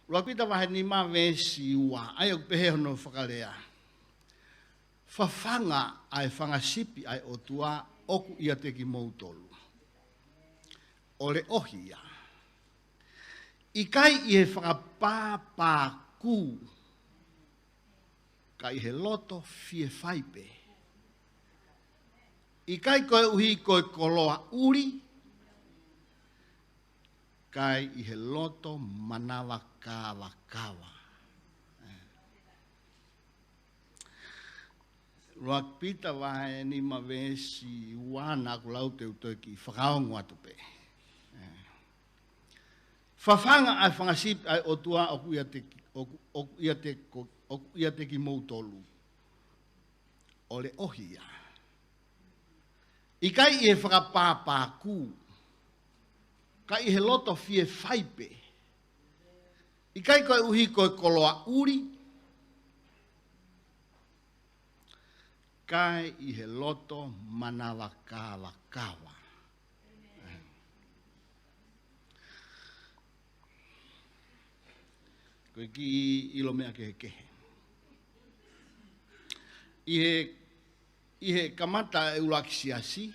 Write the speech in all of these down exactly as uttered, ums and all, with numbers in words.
ʻUluaki Pita vahe nima veesi ua, ʻa ia ʻoku pehē hono fakalea: Fafanga ʻa e fanga sipi ʻa e ʻOtua ʻoku ʻiate kimoutolu, ʻo leʻohi ia, ʻikai ʻi he fakapāpākū, ka ʻi he loto fiefai pē. ʻIkai koeʻuhi ko e koloa ʻuli, ka ʻi he loto manavakavakava. ʻUluaki Pita vahe nima veesi ua naʻa ku lau, te u toe kiʻi fakaongo atu pē. Fafanga ʻa e fanga sipi ʻa e ʻOtua ʻoku ʻiate ki-, ʻoku, ʻoku ʻiate ko-, ʻoku ʻiate kimoutolu, ʻo leʻohi ia, ʻikai ʻi he fakapāpākū, ka ʻi he loto fiefai pē. ʻIkai koeʻuhi ko e koloa ʻuli, ka ʻi he loto manavakavakava. Ko e kiʻi ʻilo meʻa kehekehe. ʻI he, ʻi he kamata e ʻuluaki siasi,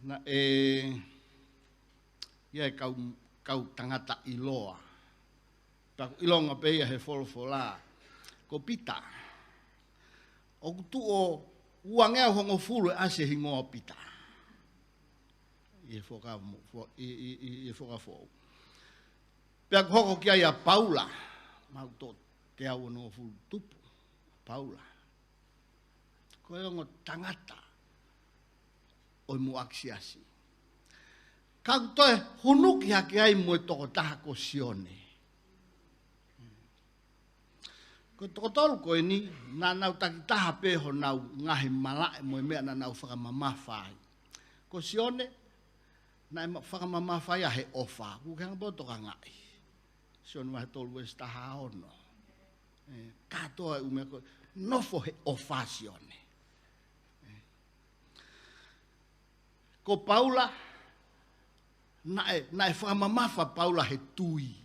naʻe ʻi ai e kau, kau tangata ʻiloa. Pea ʻoku ʻilonga pē ia he folofola, ko Pita. ʻOku tuʻo uangeau hongofulu e ʻasi e hingoa ʻo Pita ʻi he Fuakava Mo-, Fua-, ʻi, ʻi, ʻi, ʻi he Fuakava Foʻou. Pea ʻoku hoko ki ai ʻa Paula, mahalo ʻoku tuʻo teau onongofulu tupu ʻa Paula. Ko e ongo tangata ʻo e muʻaki siasi. Ka ʻoku toe hunuki hake ai mo e tokotaha ko Sione. Ko e toko tolu ko eni, naʻa nau takitaha pē honau ngaahi malaʻe mo e meʻa naʻa nau fakamamafa ai. Ko Sione, naʻe ma-, fakamamafa ia he ʻofa. ʻOku ke hanga pē ʻo tokangaʻi. Sione vahe tolu veesi taha ono. ʻE, kātoa e ʻū meʻa ko ē, nofo he ʻofa ʻa Sione. Ko Paula, naʻe, naʻe fakamamafa ʻa Paula he tui.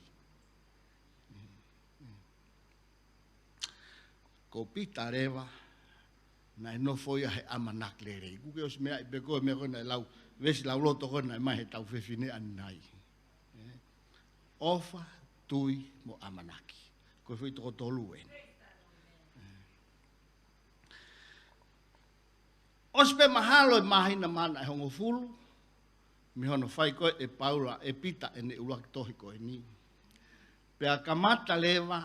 Ko Pita leva, naʻe nofo ia he ʻamanaki lelei. ʻOku ke ʻosi meaʻi pē ko e meʻa ko ē naʻe lau, veesi lauloto ko ē naʻe mai he tau fefine ʻanenai. ʻE, ʻofa, tui, mo ʻamanaki. Ko e foʻi toko tolu eni. ʻOsi pē mahalo e māhina mā naʻe hongofulu mei hono fai ko ē ʻe Paula, ʻe Pita ʻene ʻuluaki tohi ko eni. Pea kamata leva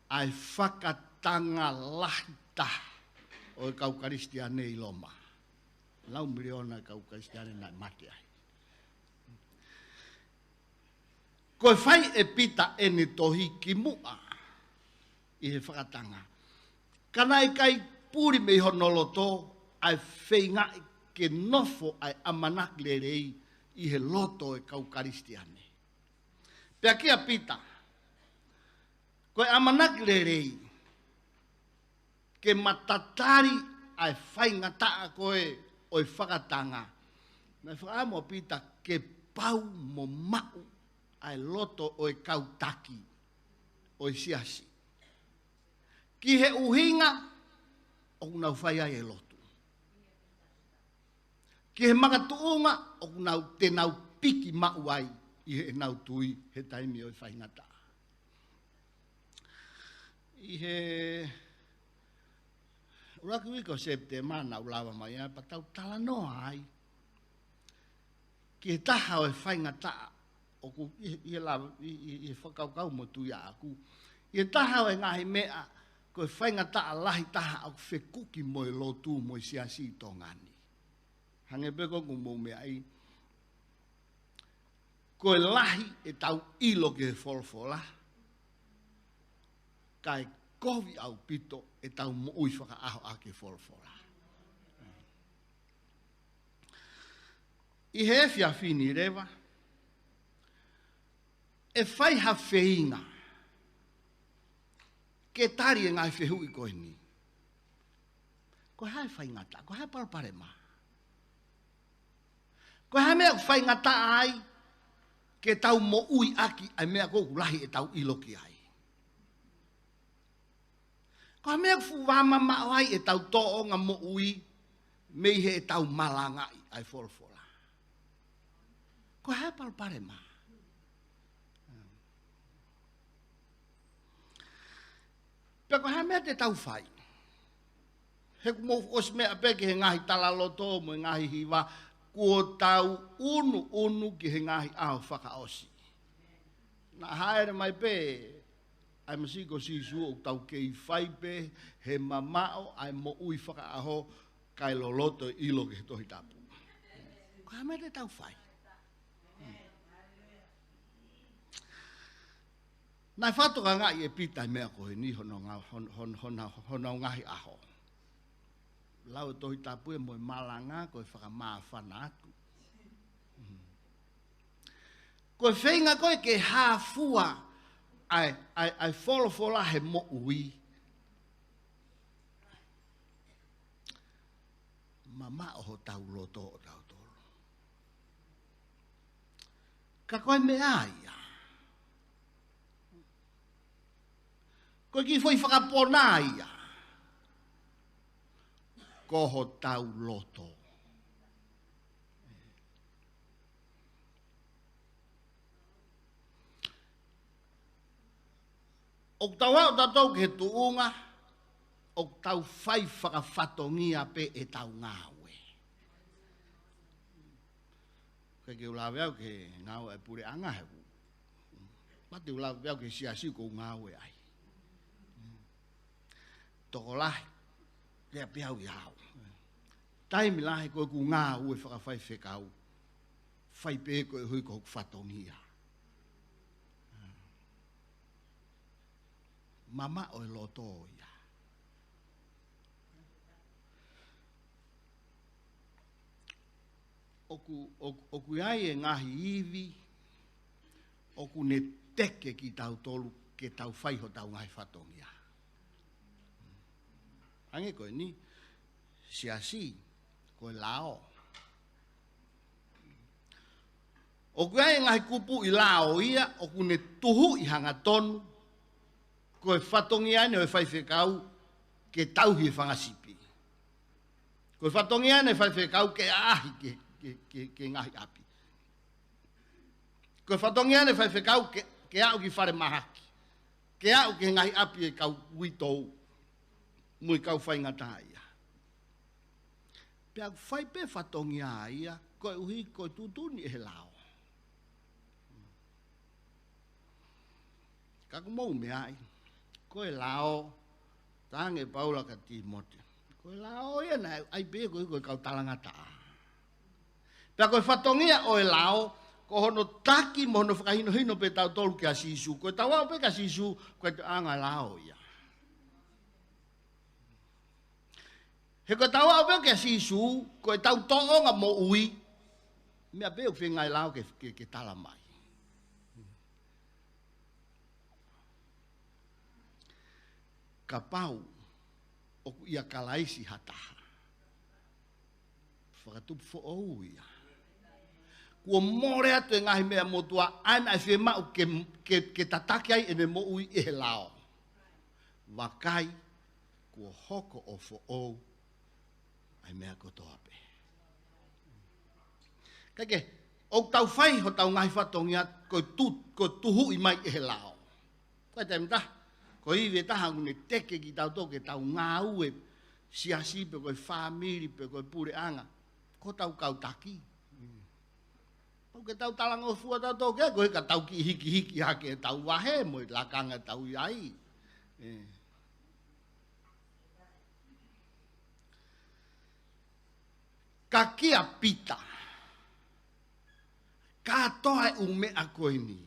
ʻa e fakatanga lahi taha ʻo e kau Kalisitiane ʻi Loma. Lau miliona e kau Kalisitiane naʻe mate ai. Ko e fai ʻe Pita ʻene tohi kimuʻa ʻi he fakatanga, ka naʻe ʻikai puli mei hono loto ʻa e feingaʻi ke nofo ʻa e ʻamanaki lelei ʻi he loto e kau Kalisitiane. Pea kia Pita, ko e ʻamanaki lelei ke matatali ʻa e faingataʻa ko ē ʻo e fakatanga, naʻe fakaʻamu ʻa Pita ke pau mo maʻu ʻa e loto ʻo e kau taki ʻo e siasi. Ki he ʻuhinga ʻoku nau fai ai e lotu. Ki he makatuʻunga ʻoku nau, te nau piki maʻu ai ʻi heʻenau tui he taimi ʻo e faingataʻa. ʻI he ʻuluaki uike ʻo Sepitema naʻa ku lava mai ai pea tau talanoa ai ki he taha ʻo e faingataʻa ʻoku ʻi, ʻi he lava, ʻi, ʻi, ʻi he fakakaukau mo e tui ʻaʻaku. ʻI he taha ʻo e ngaahi meʻa ko e faingataʻa lahi taha ʻoku fekuki mo e lotu mo e siasi ʻi Tonga ni. Hangē pē ko ʻoku mou meaʻi, ko e lahi ʻetau ʻilo ki he folofola, kae kovi ʻaupito ʻetau moʻui fakaʻaho ʻaki e folofola. ʻI he efiafi ni leva, ʻe fai ha feinga ke tali e ngaahi fehuʻi ko eni. Ko e hā e faingataʻa, ko e hā e palopalema? Ko e hā e meʻa ʻoku faingataʻa ai ke tau moʻui ʻaki ʻa e meʻa ko ē ʻoku lahi ʻetau ʻilo ki ai. Ko e meʻa ʻoku fuʻu vāmamaʻo ai ʻetau tōʻonga moʻui mei heʻetau malangaʻi ʻa e folofola. Ko e hā e palopalema? Pea ko e hā e meʻa te tau fai? He ʻoku mou ʻosi meʻa pē ki he ngaahi talaloto mo e ngaahi hiva, kuo tau ʻunuʻunu ki he ngaahi ʻaho fakaʻosi. Naʻa hāʻele mai pē ʻa e masiʻi ko Sīsū ʻoku tau kei fai pē he mamaʻo ʻa e moʻui fakaʻaho kae loloto e ʻilo ki he Tohi Tapu. Ko e hā e meʻa te tau fai? Naʻe fakatokangaʻi ʻe Pita e meʻa ko eni hono ngā-, hon-, hon-, hon-, hono ngaahi ʻaho. Lau e Tohi Tapu ē mo e malanga ko e fakamāfana atu. Ko e feinga ko ē ke hā fua ʻa e, ʻa e, ʻa e folofola he moʻui. Mamaʻo hotau loto ʻo tautolu. Ka ko e meʻa ia. Ko e kiʻi foʻi fakapona ia. Ko hotau loto. ʻOku tau aʻu tautolu ki he tuʻunga, ʻoku tau fai fakafatongia pē ʻetau ngāue. ʻIkai ke u lave au ki he ngāue ʻa e puleʻanga he ʻoku. Mate u lave au ki he siasi ʻoku ou ngāue ai. Tokolahi, lea pē au ia au. Taimi lahi ko ʻeku ngāue fakafaifekau. Fai pē koeʻuhi ko hoku fatongia. Mamaʻo e loto ia. ʻOku, ʻoku, ʻoku ʻi ai e ngaahi ivi, ʻoku ne teke kitautolu ke tau fai hotau ngaahi fatongia. Hangē ko eni, siasi, ko e lao. ʻOku ʻi ai e ngaahi kupuʻi lao ia, ʻoku ne tuhuʻi hangatonu, ko e fatongia eni ʻo e faifekau ke tauhi e fanga sipi. Ko e fatongia eni ʻo e faifekau ke ʻaʻahi ki he, ki he, ki he, ki he ngaahi ʻapi. Ko e fatongia eni ʻo e faifekau ke, ke aʻu ki falemahaki. Ke aʻu ki he ngaahi ʻapi ʻo e kau uitou mo e kau faingataʻaʻia. Pea ʻoku fai pē fatongia ia, koeʻuhi ko e tuʻutuʻuni ʻe he lao. Ka ʻoku mou meaʻi, ko e lao, talaange ʻe Paula kia Tīmote. Ko e lao ia naʻe ʻai pē ko e, ko e kau talangataʻa. Pea ko e fatongia ʻo e lao, ko hono taki mo hono fakahinohino pē tautolu kia Sīsū. Ko ʻetau aʻu pē kia Sīsū, ko e anga lao ia. He ko ʻetau aʻu pē kia Sīsū, ko ʻetau tōʻonga moʻui, meʻa pē ʻoku feinga e lao ke, ke, ke tala mai. Kapau ʻoku ʻia Kalaisi ha taha, fakatupu foʻou ia. Kuo mole atu e ngaahi meʻa motuʻa ʻa ia naʻe fiemaʻu ke, ke, ke tataki ai ʻene moʻui ʻe he lao. Vakai, kuo hoko ʻo foʻou ʻa e meʻa kotoa pē. Kae kehe, ʻoku tau fai hotau ngaahi fatongia ko e tu-, ko e tuhuʻi mai ʻe he lao. Ko e taimi ʻe taha, ko e ivi ʻe taha ʻoku ne teke kitautolu ke tau ngāue siasi pe ko e fāmili pe ko e puleʻanga. Ko hotau kau taki. Pau ke tau talangofua tautolu ke, ko e ka tau kiʻi hikihiki hake ʻetau vahe mo e lakanga ʻoku tau ʻi ai. ʻE. Ka kia Pita, kātoa e ʻū meʻa ko eni,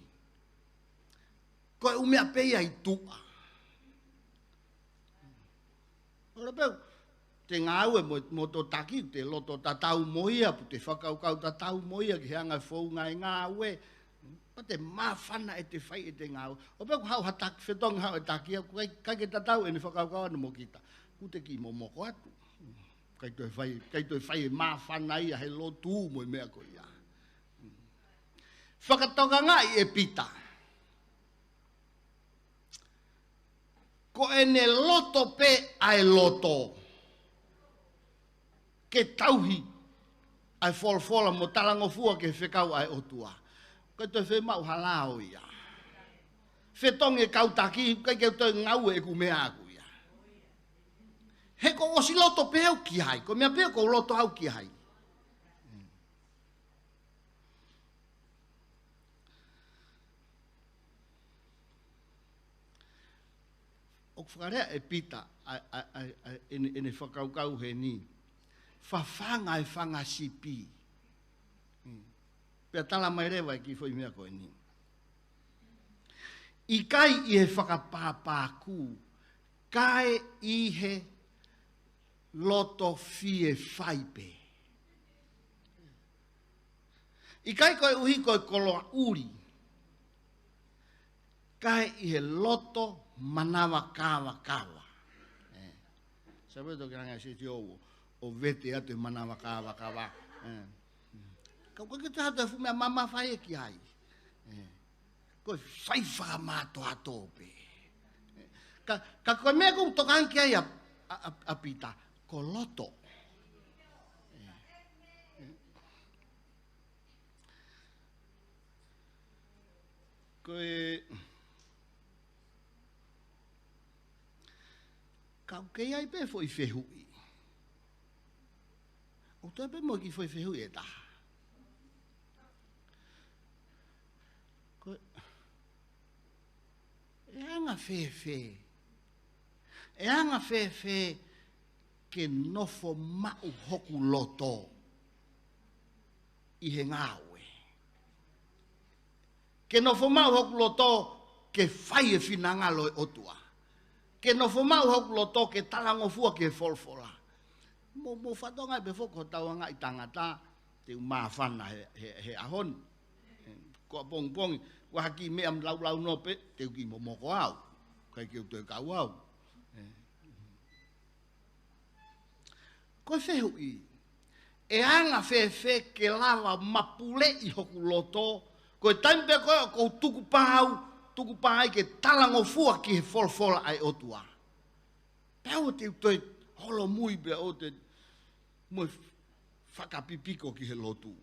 ko e ʻū meʻa pē ia ʻi tuʻa. ʻOku ʻikai pē te ngāue mo, mo hoto taki, te loto tatau mo ia, pe te fakakaukau tatau mo ia, ki he anga e founga e ngāue. Pea te māfana ʻete fai ʻete ngāue. ʻOku ʻikai pē ʻoku haʻu ha taki, fetongi haʻu e taki, ʻoku ʻikai, ʻikai ke tatau ʻene fakakaukau ʻana mo kita. Kuo te kiʻi momoko atu. ʻIkai toe fai, ʻikai toe fai e māfana ia he lotu mo e meʻa ko ia. Fakatokangaʻi ʻe Pita, ko ʻene loto pē ʻa e loto ke tauhi ʻa e folofola mo talangofua ki he fekau ʻa e ʻOtua. ʻIkai toe fiemaʻu ha lao ia. Fetongi e kau taki, ʻikai ke toe ngāue ʻeku meʻa ʻaʻaku ia. He kuo u ʻosi loto pē au ki ai, ko e meʻa pē kuo u loto au ki ai. ʻOku fakalea ʻe Pita ʻa, ʻa, ʻa, ʻa ʻene, ʻene fakakaukau heni. Fafanga e fanga sipi. Hmm. Pea tala mai leva e kiʻi foʻi meʻa ko eni. ʻIkai ʻi he fakapāpākū, kae ʻi he loto fie fai pē. ʻIkai koeʻuhi ko e koloa ʻuli, kae ʻi he loto manavakavakava. ʻE. Sa vete ke langa se tio ʻo, ʻo vete atu e manavakavakava. ʻE. Ka ʻoku ʻikai ke toe ʻi ai ha toe fuʻu meʻa mamafa ia ki ai. ʻE. Ko e fai fakamātoato pē. Ka, ka ko e meʻa ʻoku tokanga ki ai ʻa, ʻa, ʻa, ʻa Pita, ko loto. Ko e, ka ʻoku ʻi ai pē foʻi fehuʻi. ʻOku toe pē mo e kiʻi foʻi fehuʻi ʻe taha. Ko e, ʻe anga fēfē, ʻe anga fēfē ke nofo maʻu hoku loto ʻi he ngāue? Ke nofo maʻu hoku loto ke fai e finangalo e ʻOtua. Ke nofo maʻu hoku loto ke talangofua ki he folofola. Mo, mo fatonga pē foki ko e tauangaʻi tangata, te u māfana he, he, he ʻaho ni. Ko ʻapongipongi, ʻoku ʻi ai ha kiʻi meʻa ʻoku laulau noa pē, te u kiʻi momoko au. ʻIkai ke u toe kau au. Ko e fehuʻi, ʻe anga fēfē ke lava mapuleʻi hoku loto, ko e taimi pē ko ē ʻoku ou tukupā au, tukupā ai ke talangofua ki he folofola ʻa e ʻOtua. Pea ʻoua te u toe holomui pea ʻoua te mo e fakapipiko ki he lotu.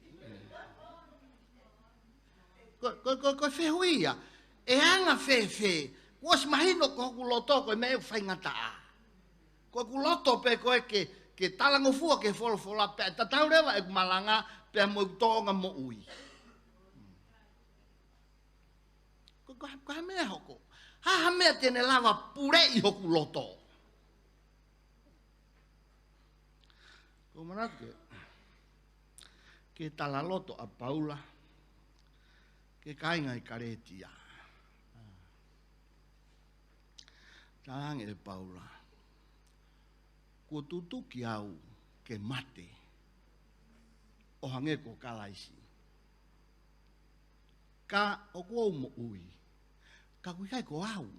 Ko, ko, ko, ko e fehuʻi ia, ʻe anga fēfē, kuo ʻosi mahino ko hoku loto ko e meʻa ʻoku faingataʻa. Ko hoku loto pē ko ē ke, ke talangofua ki he folofola pea tatau leva ʻeku malanga pea mo ʻeku tōʻonga moʻui. Ko, ko, ko e hā e meʻa ʻe hoko? Hā, hā e meʻa te ne lava puleʻi hoku loto? ʻOku ou manatu ki he, ki he talaloto ʻa Paula ki he kāinga ʻi Kalētia. Talaange ʻe Paula, kuo tutuki au ke mate ʻo hangē ko Kalaisi. Ka ʻoku ou moʻui, ka ʻoku ʻikai ko au,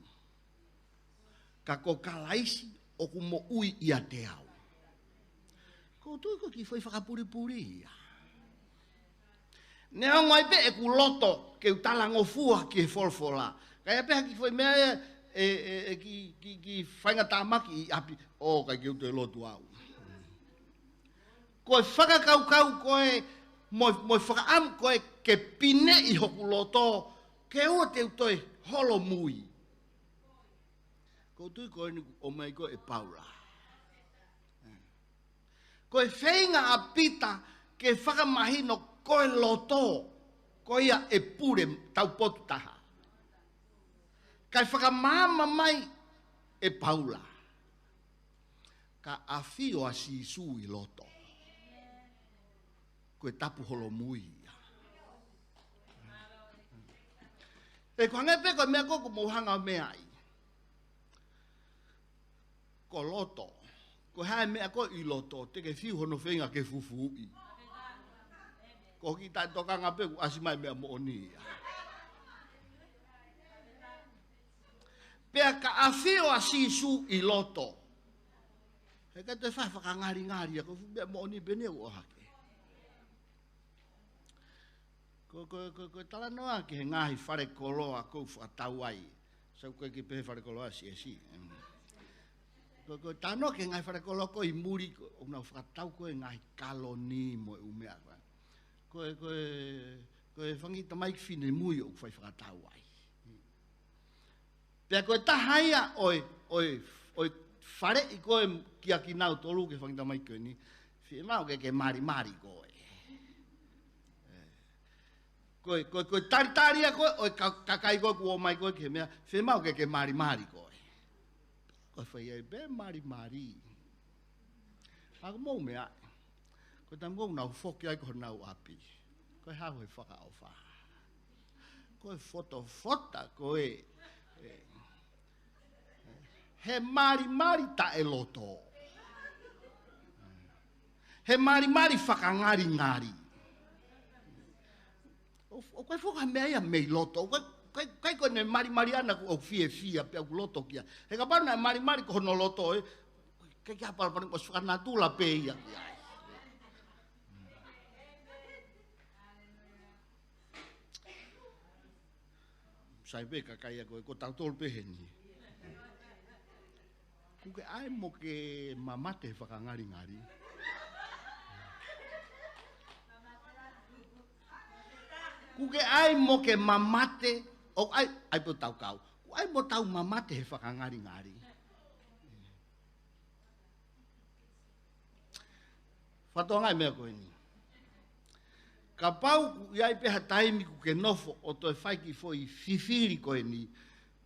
ka ko Kalaisi ʻoku moʻui ʻiate au. ʻOku ou tui ko e kiʻi foʻi fakapulipuli ia. Neongo ai pē ʻeku loto ke u talangofua ki he folofola, ka ʻi ai pē ha kiʻi foʻi meʻa ʻe, ʻe, ʻe, ʻe kiʻi, kiʻi, kiʻi faingatāmaki ʻi ʻapi, ʻo ʻikai ke u toe lotu au. Ko e fakakaukau ko ē, mo, mo e fakaʻamu ko ē ke pineʻi hoku loto, ke ʻoua te u toe holomui. ʻOku ou tui ko eni ʻoku ʻomai ko ē ʻe Paula. Ko e feinga ʻa Pita ke fakamahino ko e loto, ko ia ʻe pule taupotu taha. Kae fakamaama mai ʻe Paula, ka ʻafio ʻa Sīsū ʻi loto, ko e tapu holomui ia. ʻE, ko e hangē pē ko e meʻa ko ē ʻoku mou hanga ʻo meaʻi. Ko loto. Ko e hā e meʻa ko ē ʻi loto, te ke fiu hono feinga ke fufuuʻi. Ko e kiʻi taʻetokanga pē kuo ʻasi mai meʻa moʻoni ia. Pea ka ʻafio ʻa Sīsū ʻi loto, heʻikai toe fai ha fakangalingali ia, ko e fuʻu meʻa moʻoni pē eni ʻoku ʻohake. Ko Ko, ko, ko, ko e talanoa ki he ngaahi fale koloa ʻoku ou fakatau ai. Sai, ʻoku ʻikai ke pehē fale koloa siasi. Em. Ko, ko e talanoa ki he ngaahi fale koloa ko ē ʻi muli, ko ʻenau fakatau ko ē ngaahi kaloni mo e ʻū meʻa ko ē. Ko e, ko e, ko e fanga kiʻi tamaiki finemui ʻoku fai fakatau ai. Pea ko e taha ia ʻo e, ʻo e, ʻo e faleʻi ko ē kia kinautolu ki he fanga kiʻi tamaiki ko eni. Fiemaʻu ke ke malimali koe. Ko e, ko e, ko e talitali ia ko ē ʻo e ka-, kakai ko ē kuo ō mai ko ē ki he meʻa, fiemaʻu ke ke malimali koe. Ko e fai ai pē malimali. ʻA ko e mou meʻa. Ko e taimi ko ē ʻoku nau foki ai ki honau ʻapi. Ko e hā hoʻo fakaʻofa? Ko e fotofota ko ē. ʻE. He malimali taʻeloto. He malimali fakangalingali. ʻO, ʻoku ʻikai foki ha meʻa ia mei loto. ʻOku ʻikai, ʻikai, ʻikai ko ʻene malimali ʻana ʻoku ou fiefia pea ʻoku loto ki ai. He kapau naʻe malimali ko hono loto ē, ke ke hapalapala ʻosi fakanatula pē ia ki ai. Sai pē kakai ia ko ē, ko tautolu pē heni. ʻOku ke ʻai mo ke mamate he fakangalingali? ʻOku ke ʻai mo ke mamate, ʻo ʻai, ʻai pē ʻo tau kau. ʻOku ʻai mo tau mamate he fakangalingali. Fakatokangaʻi e meʻa ko eni. Kapau ʻoku ʻi ai pē ha taimi ʻoku ke nofo ʻo toe fai e kiʻi foʻi fifili ko eni,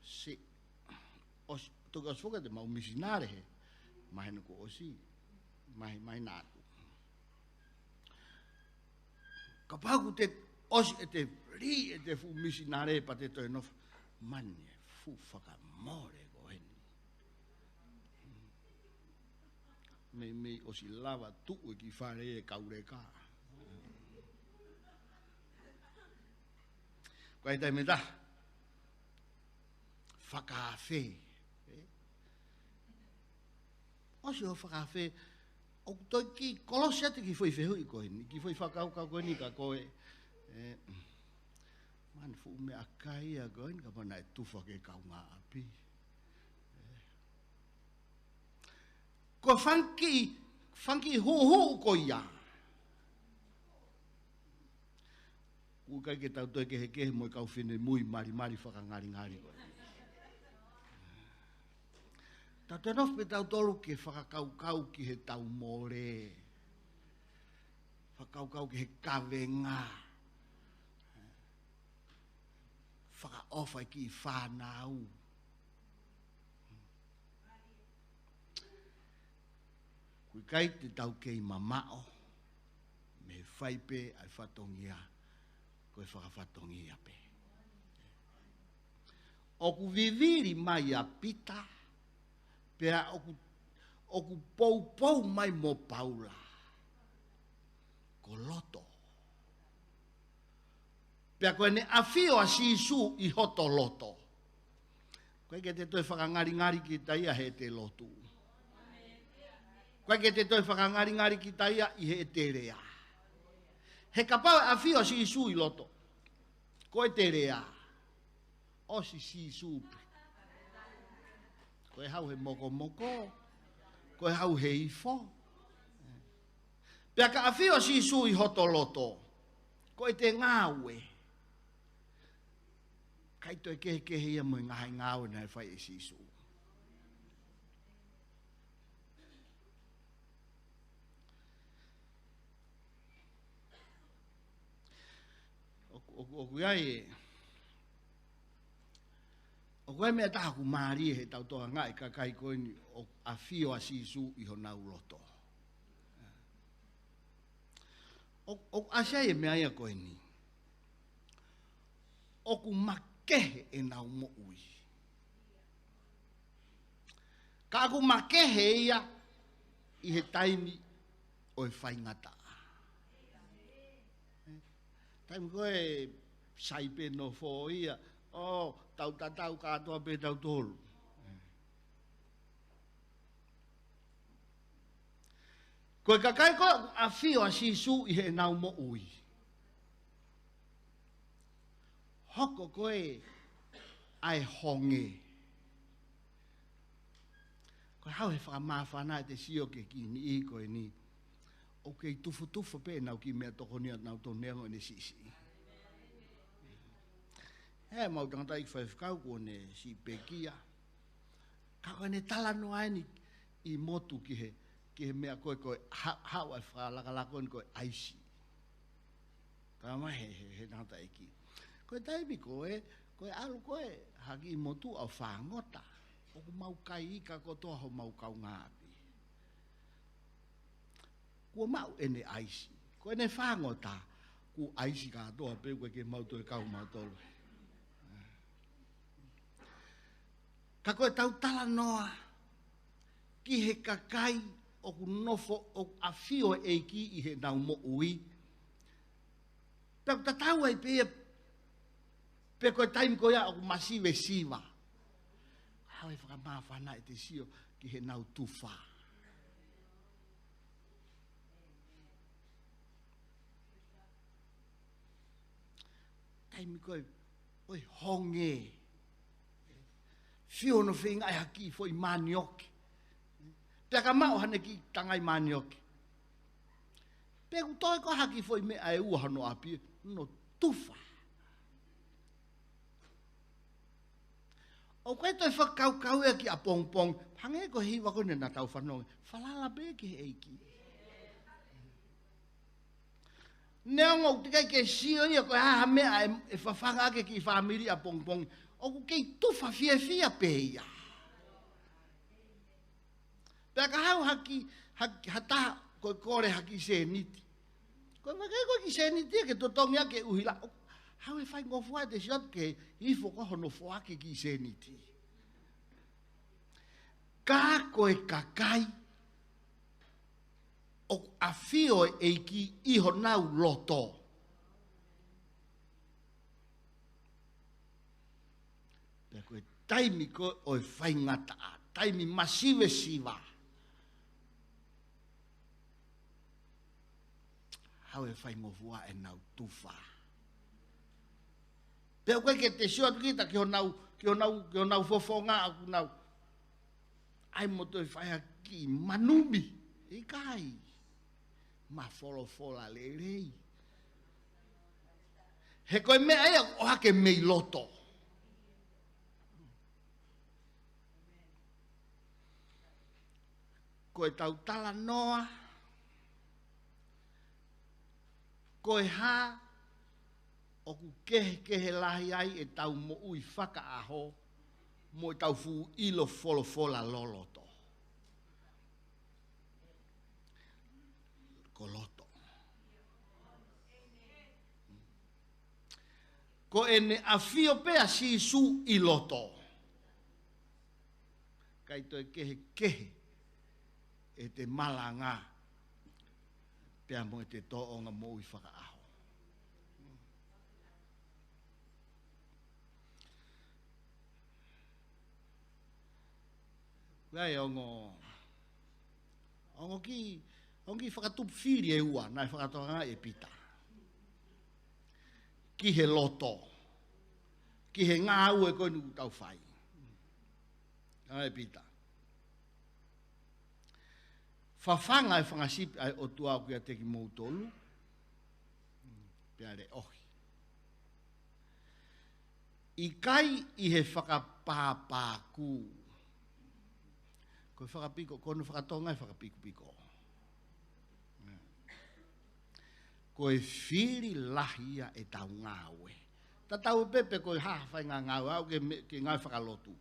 se ʻosi, toki ʻosi foki ʻete maʻu misinale he maheni kuo ʻosi, mahi, maheni atu. Kapau ʻoku te ʻosi ʻete lī ʻete fuʻu misinale pea te toe nofo, mani e fuʻu fakamole ko eni. Meimei ʻosi lava tuʻu e kiʻi fale e kauleka. Ko e taimi ʻe taha, fakaafe. ʻE? ʻOsi hoʻo fakaafe, ʻoku toe kiʻi kolosi atu e kiʻi foʻi fehuʻi ko eni, kiʻi foʻi fakakaukau ko eni kia koe. ʻE, mani fuʻu meʻakai ia ko eni kapau naʻe tufa ki he kaungāʻapi. ʻE. Ko e fanga kiʻi, fanga kiʻi huʻuhuʻu ko ia. ʻOku ʻikai ke tau toe kehekehe mo e kau finemui malimali fakangalingali ko ē. Tau toe nofo pē tautolu ke fakakaukau ki heʻetau mole. Fakakaukau ki he kavenga. Fakaʻofa e kiʻi fānau. ʻOku ʻikai te tau kei mamaʻo mei he fai pē ʻa e fatongia, ko e fakafatongia pē. ʻOku vivili mai ʻa Pita, pea ʻoku, ʻoku poupou mai mo Paula. Ko loto. Pea ko ʻene ʻafio ʻa Sīsū ʻi hoto loto. ʻOku ʻikai ke te toe fakangalingali kita ia heʻete lotu. ʻOku ʻikai ke te toe fakangalingali kita ia ʻi heʻete lea. He kapau ʻe ʻafio ʻa Sīsū ʻi loto, ko ʻete lea, ʻosi Sīsū pē. Ko e haʻu he mokomoko, ko e haʻu he ifo. Pea ka ʻafio ʻa Sīsū ʻi hoto loto, ko ʻete ngāue, ʻikai toe kehekehe ia mo e ngaahi ngāue naʻe fai ʻe Sīsū. ʻOku, ʻoku, ʻoku ʻi ai e, ʻoku ʻi ai e meʻa ʻe taha ʻoku mālie heʻetau tokangaʻi e kakai ko eni ʻoku ʻafio ʻa Sīsū ʻi honau loto. ʻO, ʻoku ʻasi ai e meʻa ia ko eni. ʻOku makehe ʻenau moʻui. Ka ʻoku makehe ia ʻi he taimi ʻo e faingataʻa. Taimi ko ē sai pē nofo ia, ʻo tau tatau kātoa pē tautolu. Ko e kakai ko ē ʻoku ʻafio ʻa Sīsū ʻi heʻenau moʻui, Hoko ko ē ʻa e honge. Ko e hau he fakamāfana ʻete sio ki he kiʻi niʻihi ko eni. ʻOku kei tufutufa pē ʻenau kiʻi meʻatokoni ʻa nautolu neongo ʻene siʻisiʻi. He mau tangataʻeiki faifekau kuo ne siʻi pekia. Ka ko ʻene talanoa eni ʻi motu ki he, ki he meʻa ko ē ko e ha-, haʻu ʻa e fakalakalaka ko eni ko e ʻaisi. Ka mai he, he, he tangataʻeiki. Ko e taimi ko ē, ko e ʻalu ko ē hake ʻi motu ʻo fāngota. ʻOku mau kai ika kotoa homau kaungāʻapi. Kuo maʻu ʻene ʻaisi. Ko ʻene fāngota, kuo ʻaisi kātoa pē, ʻoku ʻikai ke mau toe kau mautolu. Ka ko ʻetau talanoa ki he kakai ʻoku nofo, ʻoku ʻafio e ʻEiki ʻi heʻenau moʻui. Pea ʻoku tatau ai pē ia, pe ko e taimi ko ia ʻoku masivesiva. Hau he fakamāfana ʻete sio ki heʻenau tufa. Taimi ko ē ʻo e honge. Fio hono feinga ʻe hake foʻi manioke. Pea ka maʻu haʻane kiʻi tangai manioke. Pea ʻoku toe ko e hake foʻi meʻa ʻe ua hono ʻapi, hono tufa. ʻOku ʻikai toe fakakaukau ia ki ʻapongipongi. Hangē ko e hiva ko eni naʻa tau fanongo. Falala pē ki he ʻEiki. Neongo ʻoku teʻeki ai ke sio ia ko e hā ha meʻa ʻe, ʻe fafanga ʻaki e kiʻi fāmili ʻapongipongi. ʻOku kei tufa fiefia pē ia. Pea ka hau hake, hake, ha taha ko e kole ha kiʻi sēniti. Ko e vakai ko e kiʻi sēniti ia ke totongi ʻaki e ʻuhila. ʻO, hau he faingofua ʻete sio atu ki he ifo ko hono foaki e kiʻi sēniti. Ka ko e kakai ʻoku ʻafio e ʻEiki ʻi honau loto. Pea ko e taimi ko ē ʻo e faingataʻa, taimi masivesiva. Hau he faingofua ʻenau tufa. Pea ʻoku ʻikai ke te sio atu kita ki honau, ki honau, ki honau fofonga ʻoku nau ʻai mo toe fai ha kiʻi manumi. ʻIkai. Mafolofola lelei. He ko e meʻa ia ʻoku ʻohake mei loto. Ko ʻetau talanoa, ko e hā ʻoku kehekehe lahi ai ʻetau moʻui fakaʻaho mo ʻetau fuʻu ʻilo folofola loloto. Ko loto. Ko ʻene ʻafio pē ʻa Sīsū ʻi loto. ʻIkai toe kehekehe ʻete malanga pea mo ʻete tōʻonga moʻui fakaʻaho. Vai ongo, ongo kiʻi, ongo kiʻi fakatupu fili ʻe ua naʻe fakatokangaʻi ʻe Pita ki he loto, ki he ngāue ko eni ʻoku tau fai. Ā, ʻe Pita. Fafanga e fanga sipi ʻa e ʻOtua ʻoku ʻiate kimoutolu, pea leʻohi. ʻIkai ʻi he fakapāpākū. Ko e fakapiko, ko hono fakatonga e fakapikopiko. Ko e fili lahi ia ʻetau ngāue. Tatau pē pe ko e hā ha faʻahinga ngāue ʻaʻau ke me-, ke ngāue fakalotu.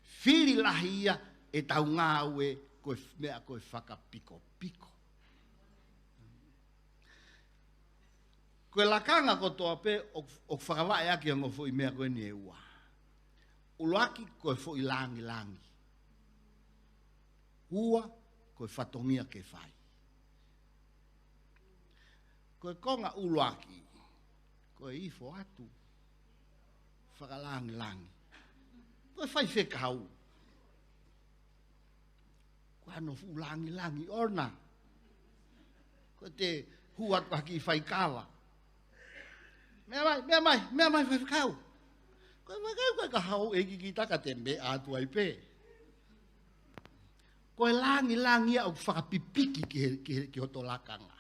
Fili lahi ia ʻetau ngāue ko e f-, meʻa ko e fakapikopiko. Ko e lakanga kotoa pē ʻoku, ʻoku fakavaʻe ʻaki ʻa e ongo foʻi meʻa ko eni ʻe ua. ʻUluaki ko e foʻi langilangi. Ua ko e fatongia ke fai. Ko e konga ʻuluaki, ko e ifo atu. Fakalangilangi. Ko e faifekau. Ko hono fuʻu langilangi ʻona. Ko ʻete hū atu ha kiʻi faikava. Meʻa mai, meʻa mai, meʻa mai, faifekau. Ko e faifekau ko e ka haʻu ʻEiki kita ka te meʻa atu ai pē. Ko e langilangi ia ʻoku fakapipiki ki he, ki he, ki hoto lakanga.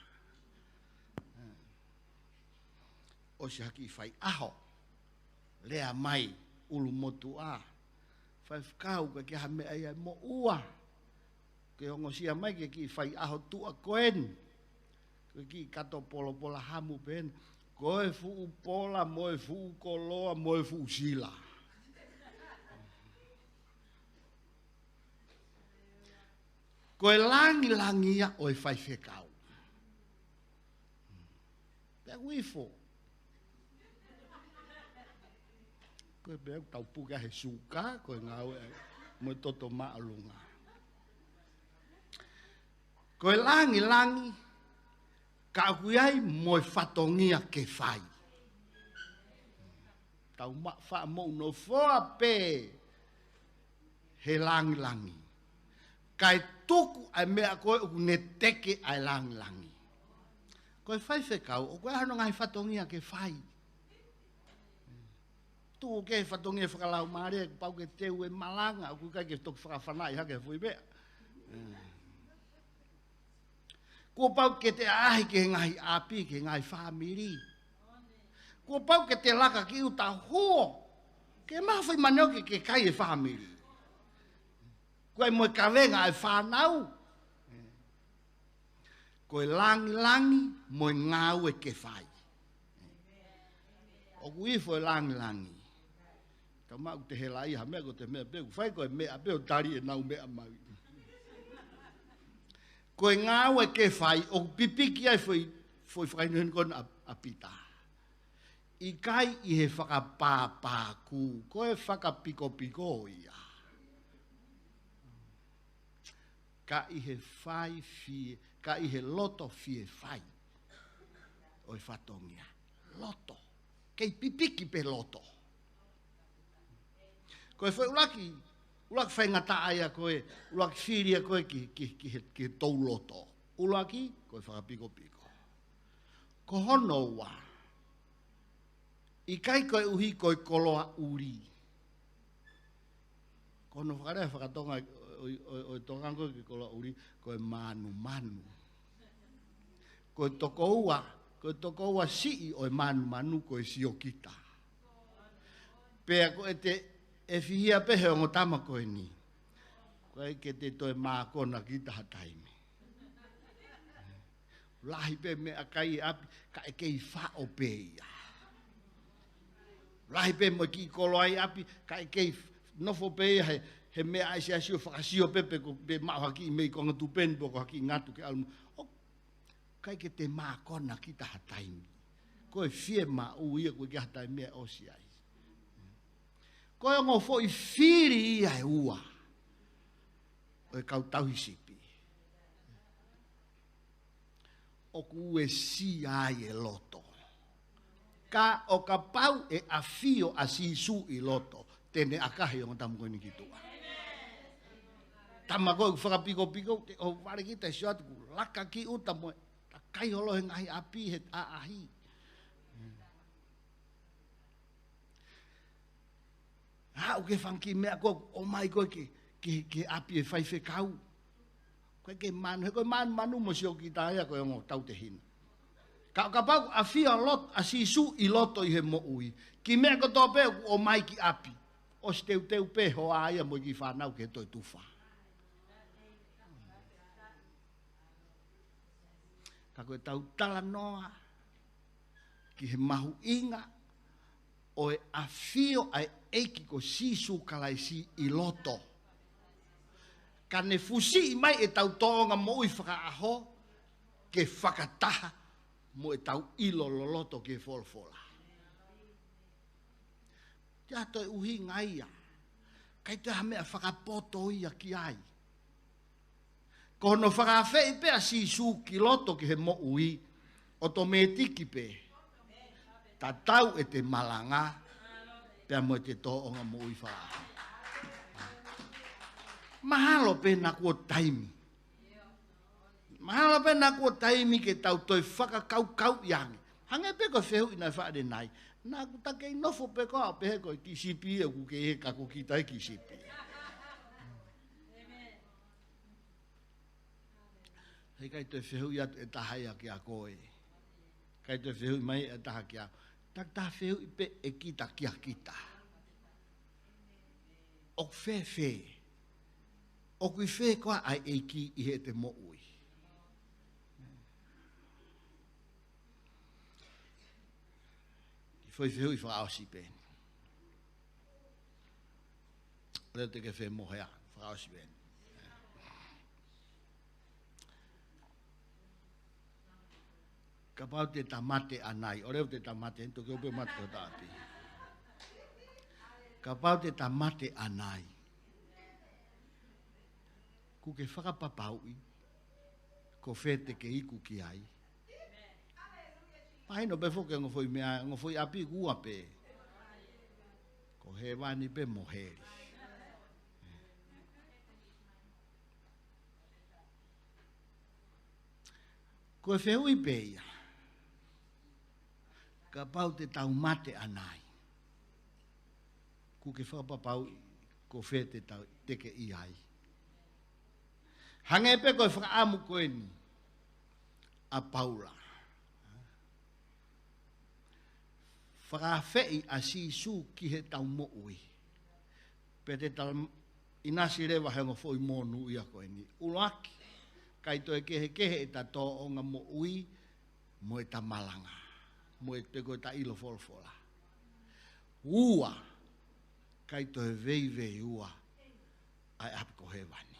ʻOsi hake ʻi fai ʻaho. Lea mai, ʻulumotuʻa. Faifekau, ka ke ha meʻa ia mo ua. Ke ongosia mai ke kiʻi fai ʻaho tuʻa ko eni. Ko e kiʻi kato polopola hamu pē eni. Ko e fuʻu pola, mo e fuʻu koloa, mo e fuʻu sila. Ko e langilangi ia ʻo e faifekau. Pea ʻoku ifo. Ko e pea ʻoku tau puke he suka, ko e ngāue mo e toto māʻolunga. Ko e langilangi, ka ʻoku ʻi ai mo e fatongia ke fai. Tau maʻu faʻa moʻu nofoa pē he langilangi. Kae tuku ʻa e meʻa ko ē ʻoku ne teke ʻa e langilangi. Ko e faifekau, ʻoku ʻi ai hano ngaahi fatongia ke fai. Tuku ke fatongia fakalaumālie, kuo pau ke teu e malanga, ʻoku ʻikai ke toki fakafanaʻi hake he foʻi meʻa. Kuo pau ke te ʻaʻahi ki he ngaahi ʻapi, ki he ngaahi fāmili. Kuo pau ke te laka ki ʻuta huo. Ke maha foʻi mane ʻoku ke kai e fāmili. Ko e mo e kavenga ʻa e fānau. Ko e langilangi mo e ngāue ke fai. ʻOku ifo e langilangi. Ka maʻu te hela ia ha meʻa ko te meʻa pē, ʻoku fai ko e meʻa pē ʻo tali ʻenau meʻa mai. Ko e ngāue ke fai, ʻoku pipiki ai foʻi, foʻi fakahinohino ko ena ʻa, ʻa Pita. ʻIkai ʻi he fakapāpākū, ko e fakapikopiko ia. Ka ʻi he fai fie, ka ʻi he loto fie fai. ʻO e fatongia. Loto. Kei pipiki pē loto. Ko e foʻi ʻuluaki, ʻuluaki faingataʻa ia ko e, ʻuluaki fili ia ko e ki, ki, ki he, ki he tou loto. ʻUluaki, ko e fakapikopiko. Ko hono ua. ʻIkai koeʻuhi ko e koloa ʻuli. Ko hono fakalea fakatonga ʻo, ʻo, ʻo, ʻo e tokanga ko e ki he koloa ʻuli, ko e mānumanu. Ko e tokoua, ko e tokoua siʻi ʻo e mānumanu ko e siokita. Pea ko e te, ʻe fihia pē he ongo tama ko eni. ʻOku ʻikai ke te toe mākona kita ha taimi. Lahi pē meʻakai ʻi ʻapi, ka ʻe kei faʻo pē ia. Lahi pē mo e kiʻi koloa ʻi ʻapi, ka ʻe kei nofo pē ia he, he meʻa ʻa e siasi ʻo fakasio pē pe ko, pe maʻu ha kiʻi meʻi konga tupeni pe ko ha kiʻi ngatu ke ʻalu mo. ʻOku ʻikai ke te mākona kita ha taimi. Ko e fiemaʻu ia ko e ke ha taimi ʻe ʻosi ai. Ko e ongo foʻi fili ia ʻe ua. ʻO e kau tauhi sipi. ʻOku uesia ai e loto. Ka ʻo kapau ʻe ʻafio ʻa Sīsū ʻi loto, te ne ʻakahi ongo tama ko eni ki tuʻa. Tama ko ē ʻoku fakapikopiko, te ʻo vale kita sio atu kuo laka ki ʻuta mo e, takai holo he ngaahi ʻapi he ʻaʻahi. Aʻu ke fanga kiʻi meʻa ko ē ʻomai ko ē ki, ki, ki ʻapi e faifekau. Ko e ke manu, he ko e mānumanu mo siokita ia ko e ongo tautehina. Ka, kapau ʻafio lot, ʻa Sīsū ʻi loto ʻi he moʻui. Kiʻi meʻa kotoa pē ʻoku ʻomai ki ʻapi. ʻOsi teuteu pē hoa ia mo e kiʻi fānau ke toe tufa. Ka ko e tau talanoa ki he mahuʻinga ʻo e ʻafio ʻa e ʻEiki ko Sīsū Kalaisi ʻi loto. Ka ne fusiʻi mai e tau tōʻonga moʻui fakaʻaho ke fakataha mo e tau ʻilo loloto ke folofola. Te ato e ʻuhinga ia. ʻIkai te ha meʻa fakapoto ia ki ai. Ko hono fakaafeʻi pē ʻa Sīsū ki loto ki he moʻui, ʻotomētiki pē. Tatau e te malanga, pea mo e te tōʻonga moʻui fakaʻaho. Mahalo pē naʻa kuo taimi. Mahalo pē naʻa kuo taimi ke tau toe fakakaukauʻi ange. Hangē pē ko e fehuʻi naʻe fai ʻe Nai. Naʻa ku ta kei nofo pē ko au pehē ko e kiʻi sipi ʻoku kei heka ko kita e kiʻi sipi. He ʻikai toe fehuʻi atu ʻe taha ia kia koe. ʻIkai toe fehuʻi mai ʻe taha kia. Ta, ta fehuʻi pē ʻe kita kia kita. ʻOku fēfē? ʻOku ʻi fē koā ʻa e ʻEiki ʻi heʻete moʻui? Kiʻi foʻi fehuʻi fakaʻosi pē eni. ʻOku lelei ke femohea, fakaʻosi pē eni. Kapau te ta mate ʻa Nai, ʻoku lelei te ta mate, toki ʻoku pē mate ko tapi. Kapau te ta mate ʻa Nai, ʻoku ke fakapapauʻi ko fē te ke iku ki ai? Mahino pē foki e ongo foʻi meʻa, ongo foʻi ʻapi ʻoku ua pē. Ko hēvani pē mo heli. Ko e fehuʻi pē ia. Kapau te tau mate ʻa Nai, ʻoku ke fakapapauʻi ko fē te tau, te ke ʻi ai? Hangē pē ko e fakaʻamu ko eni ʻa Paula. Fakaafeʻi ʻa Sīsū ki heʻetau moʻui. Pea te tau ʻinasi leva he ongo foʻi monūʻia ko eni. ʻUluaki, ʻikai toe kehekehe ʻeta tōʻonga moʻui mo ʻeta malanga, mo e pē ko ʻeta ʻilo folofola. Ua, ʻikai toe veiveiua ʻa e ʻapi ko hēvani.